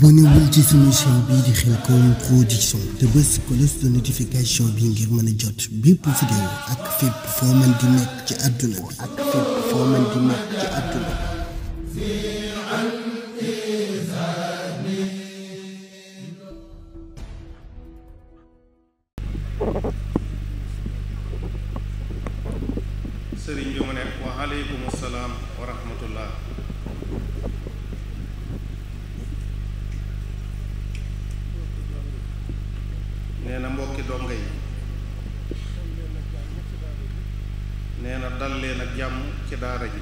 abonné wul ci sunu chaîne bii di Khelcom Production te bës cloche de notification bi ngir mën a jot bépp vidéo ak fépp foo mën di nekk ci àdduna bi sëriñ bi mu ne wa aleykum salaam wa rahmatullah. nee na mbokki donga yi nee na dal leen ak jàmm ci daara ji.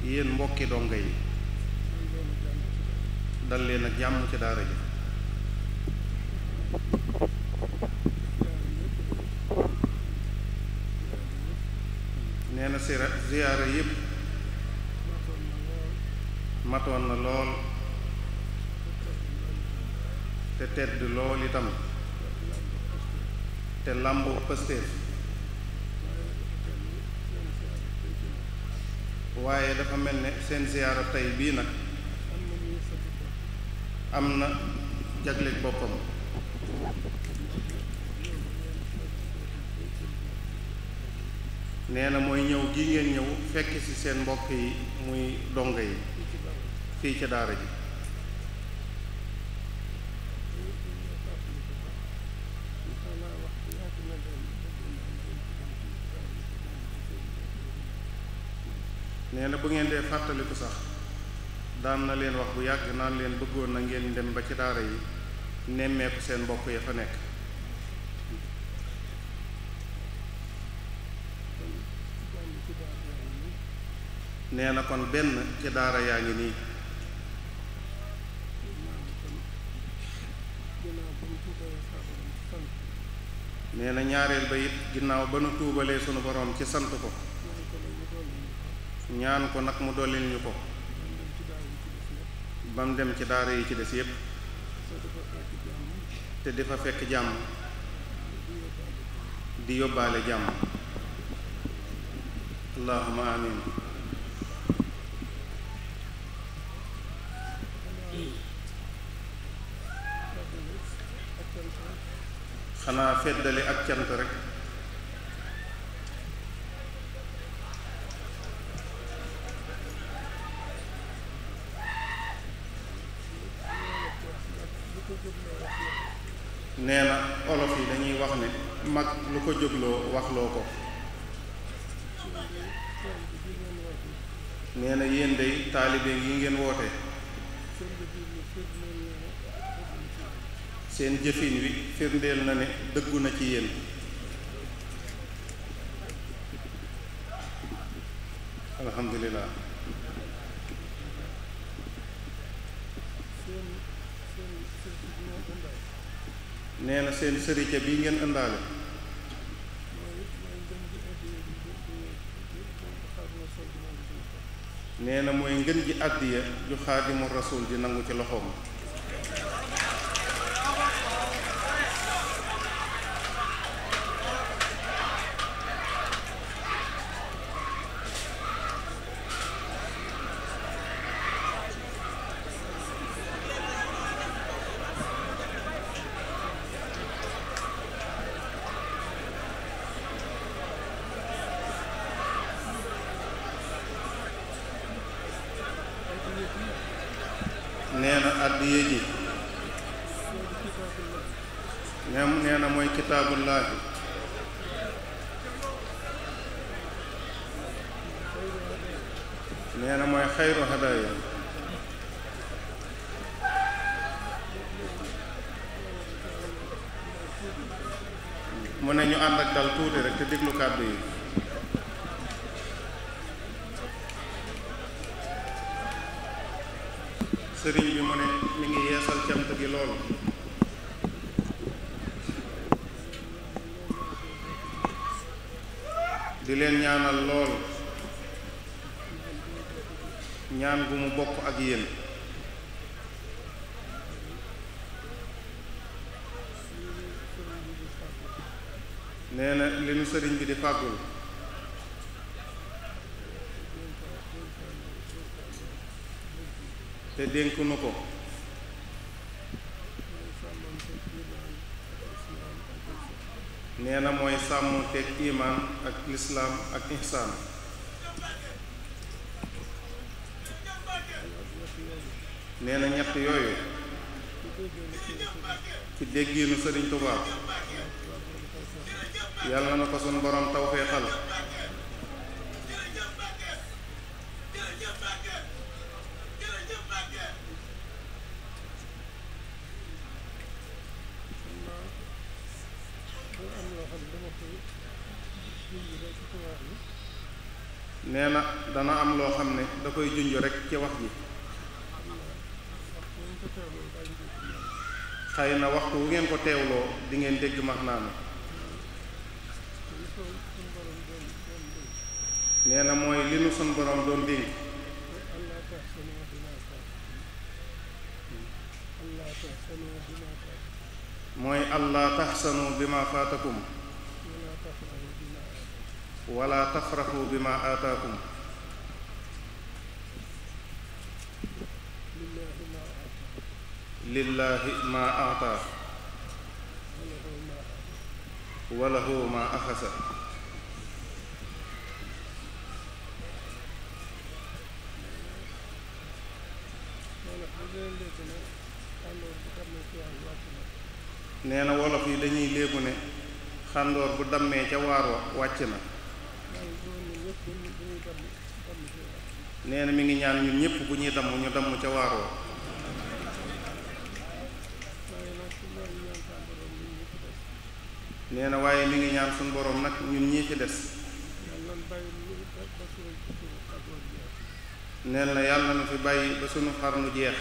yéen mbokki donga yi dal leen ak jàmm ci daara ji. nee na ziyaara yépp matoon na lool te tedd lool itam te làmbu pëstéef waaye dafa mel ne seen ziyaara tey bii nag am na jagleeg boppam. nee na mooy ñëw gi ngeen ñëw fekk ci seen mbokk yi muy donga yi fii ci daara ji. nee na bu ngeen dee fàttaliku sax daan na leen wax bu yàgg naan leen bëggoon na ngeen dem ba ci daara yi nemmeeku seen mbokk ya fa nekk. nee na kon benn ci daara yaa ngi nii. nee na ñaareel ba it ginnaaw ba nu tuubalee sunu boroom ci sant ko ñaan ko nag mu dollil ñu ko ba mu dem ci daara yi ci des yépp te di fa fekk jàmm di yóbbaale jàmm. allahumma amin. xanaa feddali ak cant rek. nee na olof yi dañuy wax ne mag lu ko jógloo waxloo ko. nee na yéen day taalibe yi ngeen woote seen jëfin wi firndeel na ne dëggu na ci yéen. alhamdulillah. nee na seen sërica bi ngeen ëndaale nee na mooy ngën ji àddiya ju xaadimu rasul di nangu ci loxoom. nee na àddiya ji nee na mooy kitaabullaahi nee na mooy xayru hadaaya mu ne ñu ànd ak dal tuuti rek te déglu kàddu yi. sëriñ bi mu ne mi ngi yeesal cant gi lool. di leen ñaanal lool ñaan gu mu bokk ak yéen. nee na li nu sëriñ bi di fàggul te dénk nu ko nee na mooy sàmm teg imaan ak lislaam ak ihsaan nee na ñett yooyu ci déggiinu Sëriñ Tuubaa yàlla na ko sunu borom tawfeexal nee na dana am loo xam ne da koy junj rekk ci wax ji xëy na waxtu wu ngeen ko teewloo di ngeen dégg maanaam nee na mooy li nu sun borom doon dénk mooy allah taxsanu bima faatakum wala tafraxu bima aataakum lillahi ma aataa walahu ma axasa nee na wolof yi dañuy léebu ne xàndoor bu dammee ca waar wa wàcc na nee na mi ngi ñaan ñun ñépp bu ñuy damm ñu damm ca waar wa nee na waaye mi ngi ñaan suñu boroom nag ñun ñii ci des nee na yàlla na fi bàyyi ba sunu xarnu jeex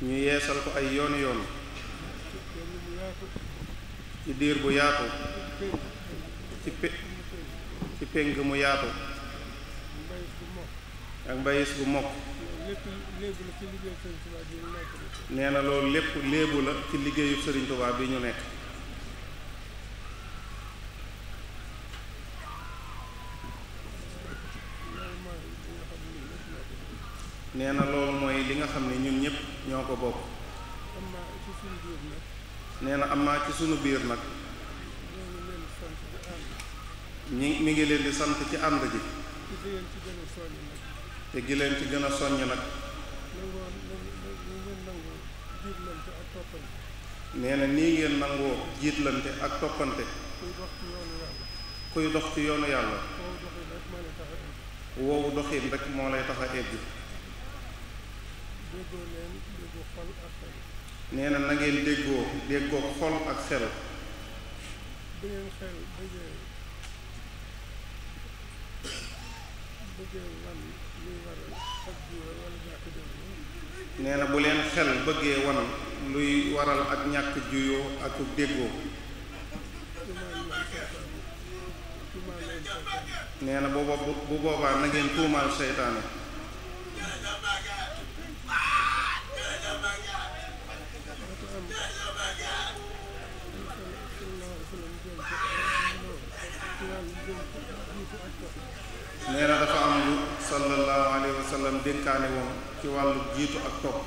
ñu yeesal ko ay yoonu yoon ci diir bu yaatu ci pénk mu yaatu ak mbayis bu mokk nee na loolu lépp léebu la ci liggéeyu Sëriñ Tuubaa bi ñu nekk nee na loolu mooy li nga xam ne ñun ñépp ñoo ko bokk nee na am naa ci sunu biir nag mi ngi leen di sant ci ànd ji te gi leen ci gën a soññ nag nee na nii ngeen nangoo jiitlante ak toppante kuy dox ci yoonu yàlla woowu doxin rek moo lay tax a egg nee na na ngeen déggoo xol ak xel nee na bu leen xel bëggee wan luy waral ak ñàkk juyoo ak déggoo nee na bu boobaa na ngeen tuumaal seytaane nee na dafa am lu sallallahu alayhi wa sallam dénkaane woon ci wàllu jiitu ak topp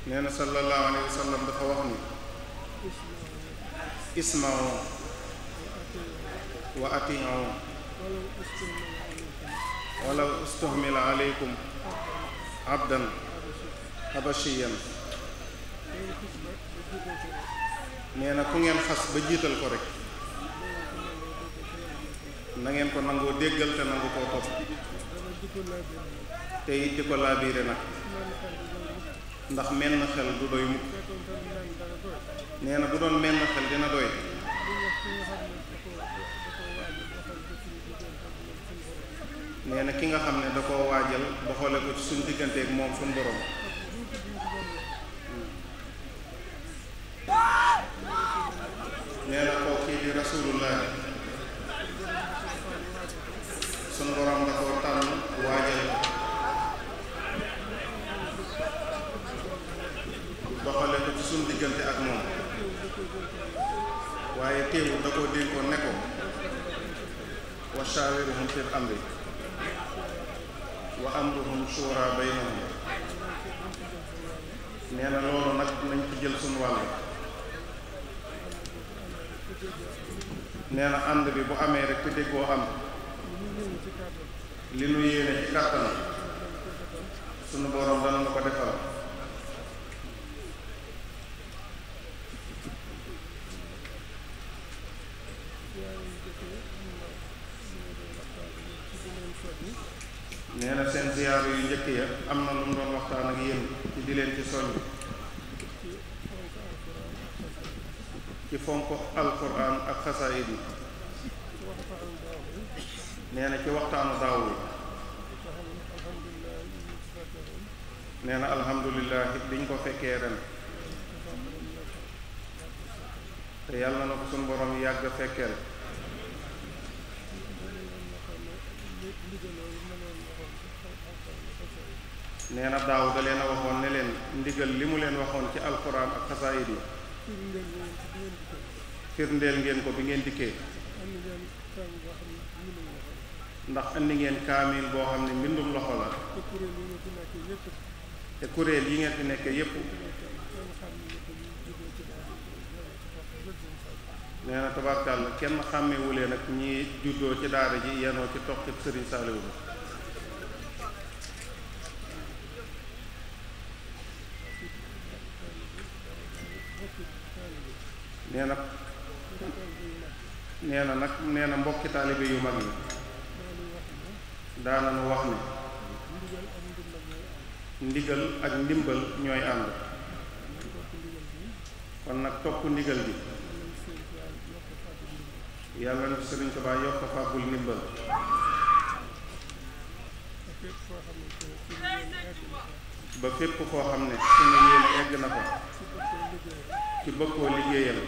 nee na sallallahu alayhi wa sallam dafa wax ni isma'u wa ati'u walaw ustuhmila alaykum abdan habashiyan nee na ku ngeen xas ba jiital ko rek na ngeen ko nangoo déggal te nangu koo topp te it di ko laabiire nag ndax menn xel du doy mukk nee na bu doon menn xel dina doy nee na ki nga xam ne da koo waajal doxale ko ci suñu digganteeg moom suñu borom nee na koo kii di rasulullah suñu borom da koo tànn waajal suñ diggante ak moom waaye teewul da koo dénkoon ne ko wa shaawiruhum fil amri wa amruhum shura baynahum nee na loolu nag nañ ci jël suñu wàll nee na ànd bi bu amee rek te déggoo am li nu yéene ci kàttan sunu boroom dana na ko defal nee na seen ziyaar yu njëkk ya am na lu mu doon waxtaan ak yéen ci di leen ci soññ ci fonk alquran ak xasaayid yi nee na ci waxtaanu daaw wi nee na alhamdulilah biñ ko fekkee ren te yàlla na ko suñu borom yàgg fekkeel nee na daaw da leen a waxoon ne leen ndigal li mu leen waxoon ci alquran ak xasaayid yi firndeel ngeen ko bi ngeen dikkee ndax andi ngeen kaamil boo xam ne mbindum loxo la te kuréel yi ngeen fi nekk yépp nee na tabarkàlla kenn xàmmewulee nag ñi juddoo ci daara ji yenoo ci tox ci sëriñ Saaliwu nee na mbokki taalibe yu mag yi daananu wax ne ndigal ak ndimbal ñooy ànd kon nag topp ndigal bi yàlla na Sëriñ Tuubaa yokk fàggul ndimbal ba fépp foo xam ne suñu yéene egg na fa ci bëggoo liggéeyal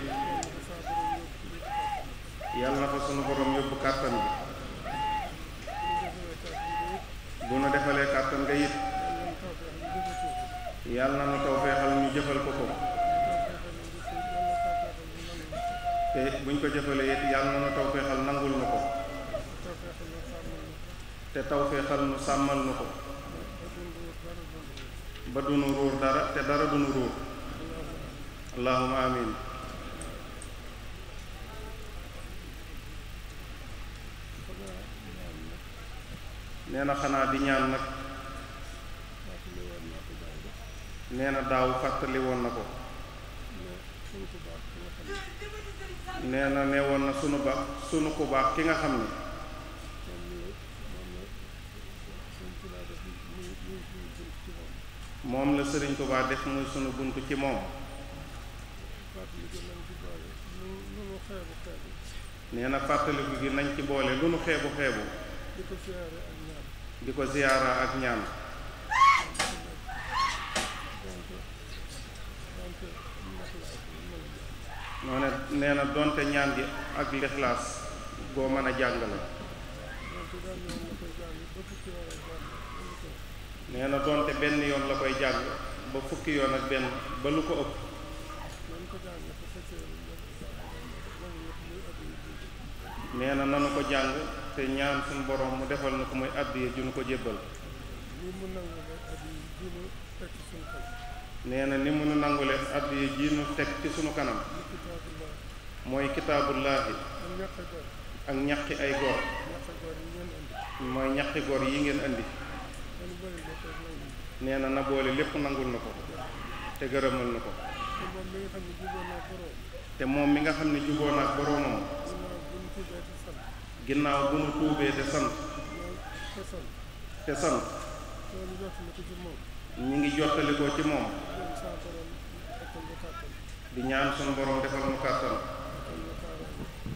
yàlla na fa sunu borom yóbbu kàttan bi bu nu defalee kàttan nga it yàlla na nu tawfeexal ñu jëfal ko ko te buñ ko jëfalee it yàlla na nu tawfeexal nangul nu ko te tawfeexal nu sàmmal nu ko ba dunu ruur dara te dara dunu ruur allahumma amin nee na xanaa di ñaan nag nee na daaw fàttali woon na ko nee na nee woon na sunu ku baax ki nga xam ne moom la Sëriñ Tuubaa def muy sunu bunt ci moom nee na fàttaliku gi nañ ci boole lu nu xeebu xeebu di ko ziyaara ak ñaan noone nee na donte ñaan gi ak lixlaas goo mën a jàng la nee na donte benn yoon la koy jàng ba fukki yoon ak benn ba lu ko ëpp nee na nanu ko jàng te ñaan suñu borom mu defal na ko muy àddiya ju nu ko jébbal nee na ni mu nu nangulee àddiya ji nu teg ci sunu kanam mooy kitaabullaahi ak ñaqi ay góor mooy ñaqi góor yi ngeen indi nee na boole lépp nangul na ko te gërëmal na ko te moom mi nga xam ne juboo na ak boroomam ginnaaw bu nu tuubee te sant ñi ngi jottali ko ci moom di ñaan sunu borom defal nu kàttan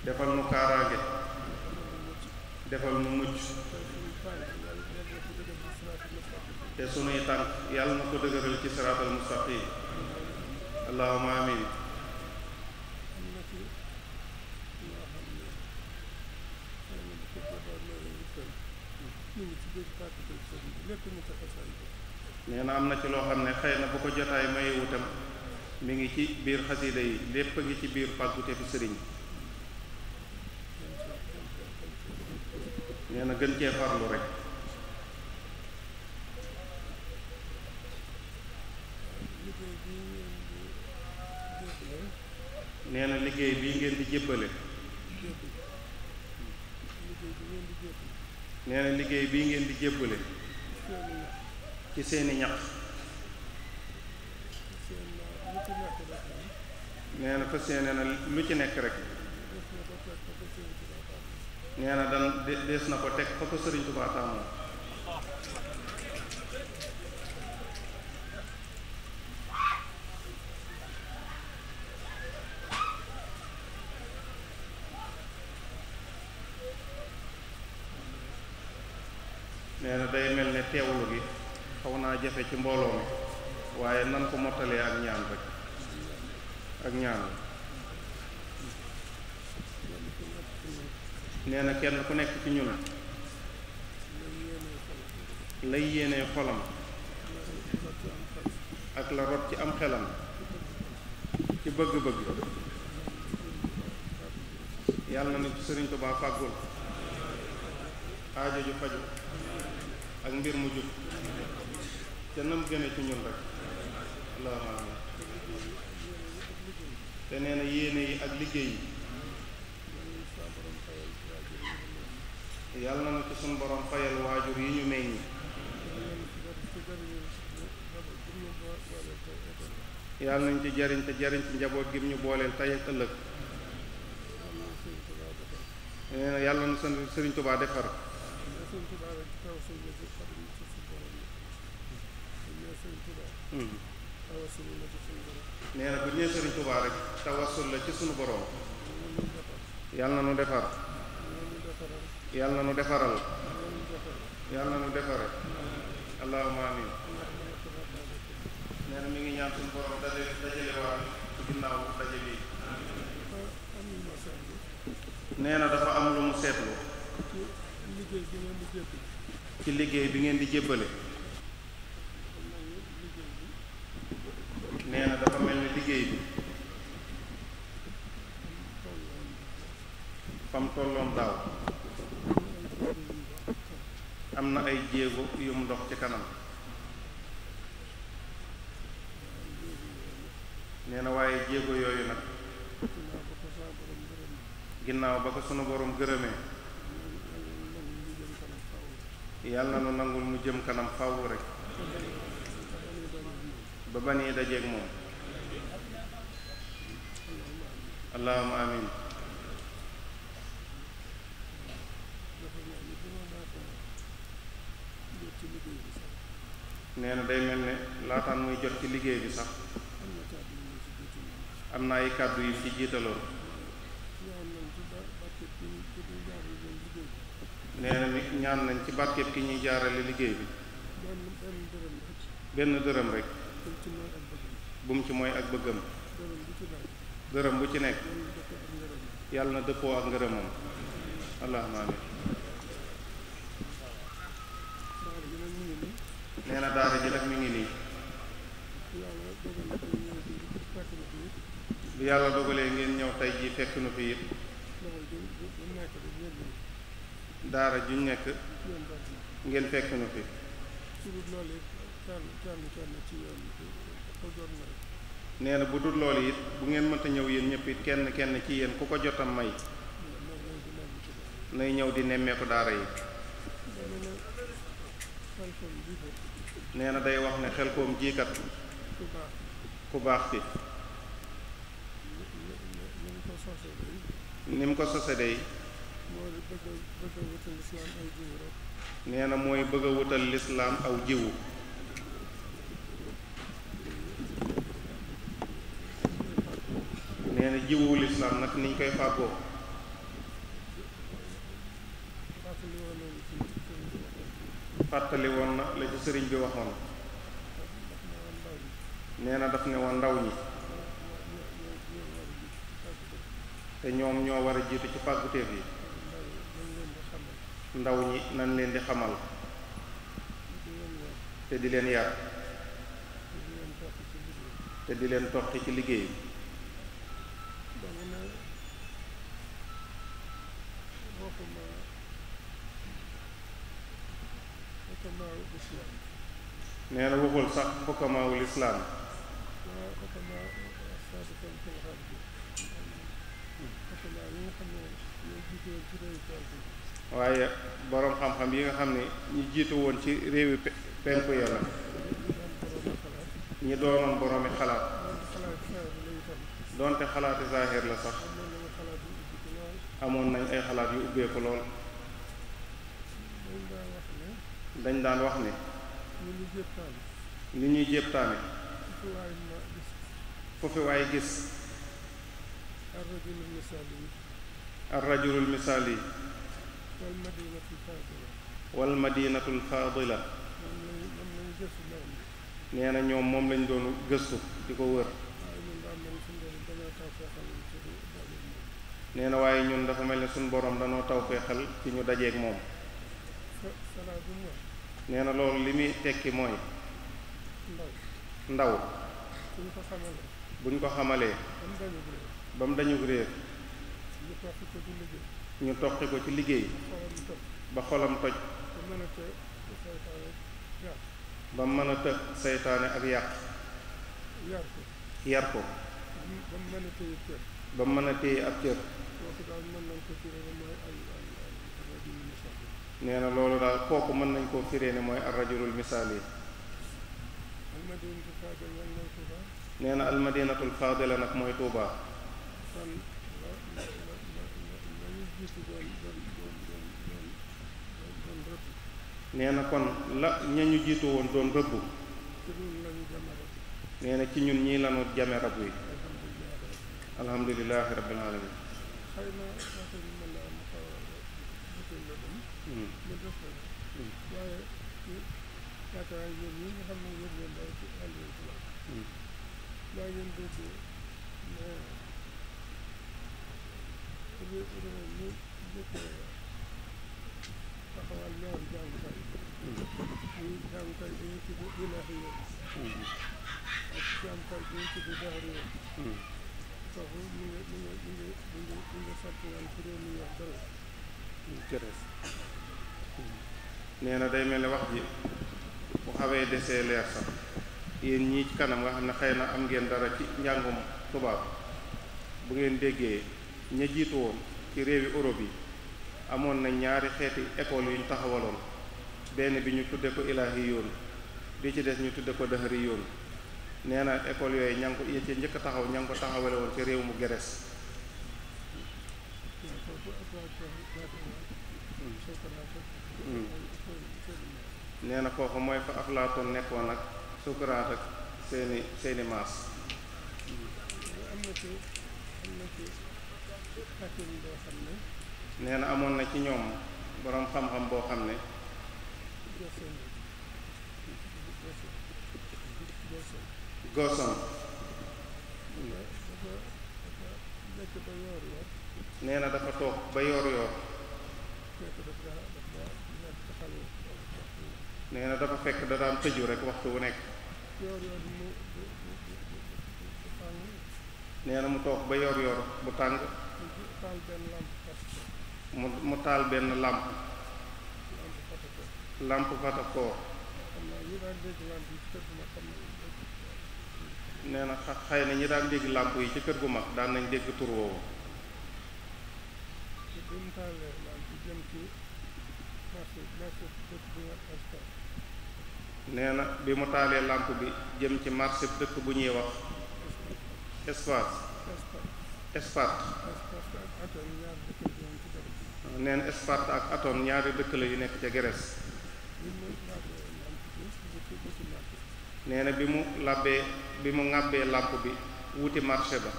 defal nu kaaraange defal nu mucc te sunuy tànk yàlla na ko dëgëral ci siraatal mustaqim allahumma amin nee na am na ci loo xam ne xëy na bu ko jotaay mayewu tam mi ngi ci biir xasida yi lépp a ngi ci biir pàggute fi sëriñ nee na gën cee farlu rek nee na liggéey bii ngeen di jébbale nee na liggéey bii ngeen di jébbale ci seeni ñax nee na fas yéene na lu ci nekk rek nee na dees na ko teg fa ko Sëriñ Tuubaa taamoo nee na day mel ne teewlu gi xaw naa jafe ci mbooloo mi waaye nan ko mottalee ak ñaan rek ak ñaan nee na kenn ku nekk ci ñun lay yéenee xolam ak la rot ci am xelam ci bëgg-bëgg yàlla na ci Sëriñ Tuubaa fàggul aajo ju faju ak mbir mu jub te nam gëne ci ñun rek allahumma amin te nee na yéene yi ak liggéey yi yàlla na ci suñu borom fayal waajur yi ñu meññ yàlla nañ ci jariñ te jariñ ci njaboot gi ñu booleel tey ak ëllëg nee na yàlla na Sëriñ Tuubaa defar nee na bu ñëwee Sëriñ Tuubaa rek tawassul la ci sunu borom yàlla na nu defar yàlla na nu defaral yàlla na nu defare allahumma amin nee na mi ngi ñaan sunu borom dajale waa ci ginnaaw daje bi nee na dafa am lu mu seetlu ci liggéey bi ngeen di jébbale nee na dafa mel ni liggéey bi fam tolloon daaw am na ay jéego yu mu dox ci kanam nee na waaye jéego yooyu nag ginnaaw ba ko sunu borom gërëmee yàlla na nu nangul mu jëm kanam faaw rek ba ba nii dajeeg moom allahumma amin nee na day mel ne laataan muy jot ci liggéey bi sax am na ay kàddu yi ci jiitaloon nee na ñaan nañ ci barkeb ki ñuy jaarale liggéey bi benn dërëm rek bu mu ci mooy ak bëggam dërëm bu ci nekk yàlla na dëppoo ak ngërëmam allahumma amin nee na daara ji nag mi ngi nii bu yàlla dogalee ngeen ñëw tey ji fekk nu fi it daara juñ nekk ngeen fekk nu fi nee na bu dul loolu it bu ngeen mënta ñëw yéen ñëpp it kenn kenn ci yéen ku ko jotam may nay ñëw di nemmeeku daara yi nee na day wax ne Xelkom jiikat ku baax fi ni mu ko sose day nee na mooy bëgg a wutal lislaam aw jiwu nee na jiwu lislaam nag niñ koy fàggoo fàttali woon na la ci sëriñ bi waxoon nee na daf ne woon ndaw ñi te ñoom ñoo war a jiitu ci pàgguteef yi ndaw ñi nañ leen di xamal te di leen yar te di leen toqi ci liggéey nee na waxul sax xukamaawul islaam waaye boroom xam-xam yi nga xam ne ñi jiitu woon ci réewi penku ya la ñi doonoon boroomi xalaat doonte xalaati zaahir la sax amoon nañ ay xalaat yu ubbeeku lool dañ daan wax ne li ñuy jéptaane foofu waay gis ar rajulul misaali wal madinatul faadila nee na ñoom moom lañ doon gëstu di ko wër nee na waaye ñun dafa mel ne suñ boroom danoo tawfeexal ci ñu dajeeg moom nee na loolu li muy tekki mooy ndaw buñ ko xamalee ba mu dañu réer ñu toqi ko ci liggéey ba xolam toj ba mën a të seytaane ak yàq yar ko ba mën a téye ab cër nee na loolu daal kooku mën nañ koo firee ne mooy ar-rajulul misaali nee na almadinatul faadila nag mooy Tuubaa nee na kon la ña ñu jiitu woon doon rëbbu nee na ci ñun ñii lanu jame rab wi alhamdulillahi rabbil alamin taxawal ñaari jàngukaay jàngukaay bi ñu tudd ilaahi yoon ak jàngukaay bi ñu tudd daari yoon foofu ñu ngi sant yàlla ci réew mi yor dara jërëjëf nee na day mel ni wax ji bu xawee desee leer sax yéen ñii ci kanam nga xam ne xëy na am ngeen dara ci njàngum tubaab bu ngeen déggee ña jiitu woon ci réewi Europe yi amoon na ñaari xeeti école yu ñu taxawaloon benn bi ñu tudde ko ilaahi yoon bi ci des ñu tudde ko dahari yoon nee na école yooyu ña ngi ko ci njëkk a taxaw ña ngi ko taxawale woon ci réew mu Grèce nee na kooku mooy fa Aflaatoon nekkoon ak Sukaraat ak seeni maas nee na amoon na ci ñoom boroom xam-xam boo xam ne Goson nee na dafa toog ba yoor nee na dafa fekk da daan tëju rek waxtu wu nekk nee na mu toog ba yoor bu tàng mu taal benn làmp fatakoor nee na xëy na ñi daan dégg làmp yi ci kër gu mag daan nañ dégg tur woowu nee na bi mu taalee làmp bi jëm ci marché dëkk bu ñuy wax Sparte nee na Sparte ak Athènes ñaari dëkk la yu nekk ca Grèce nee na bi mu ŋàbbee làmp bi wuti marché ba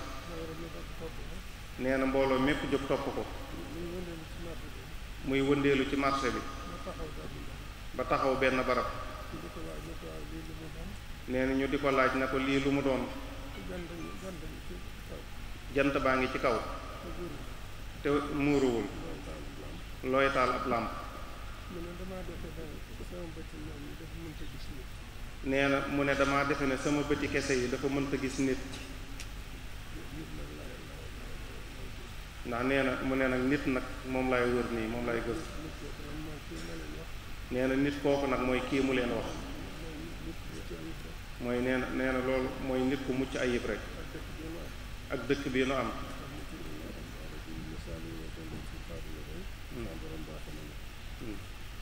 nee na mbooloo mépp jóg topp ko muy wëndeelu ci marché bi ba taxaw benn barab nee na ñu di ko laaj na ko lii lu mu doon jant baa ngi ci kaw te muuruwul looy taal ab làmp nee na mu ne damaa defe ne sama bëti kese yi dafa mënta gis nit ndax nee na mu ne nag nit nag moom laay wër nii moom laay gës nee na nit kooku nag mooy kii mu leen wax mooy nee na loolu mooy nit ku mucc ayib rek ak dëkk bi nu am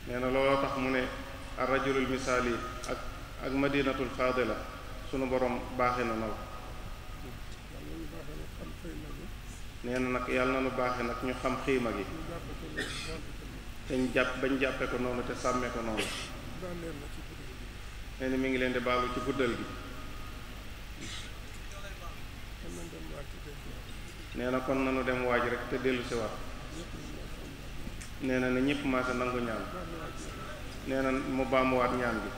nee na looloo tax mu ne ar rajulul misaali ak madinatul faadila sunu borom baaxe na nal nee na nag yàlla na nu baaxe nag ñu xam xiima gi bañ jàppe ko noonu te sàmmee ko noonu nee na mi ngi leen di baalu ci guddal gi nee na kon nanu dem waaj rek te dellu si waat nee na ne ñépp maase nangu ñaan nee na mu baamuwaat ñaan gi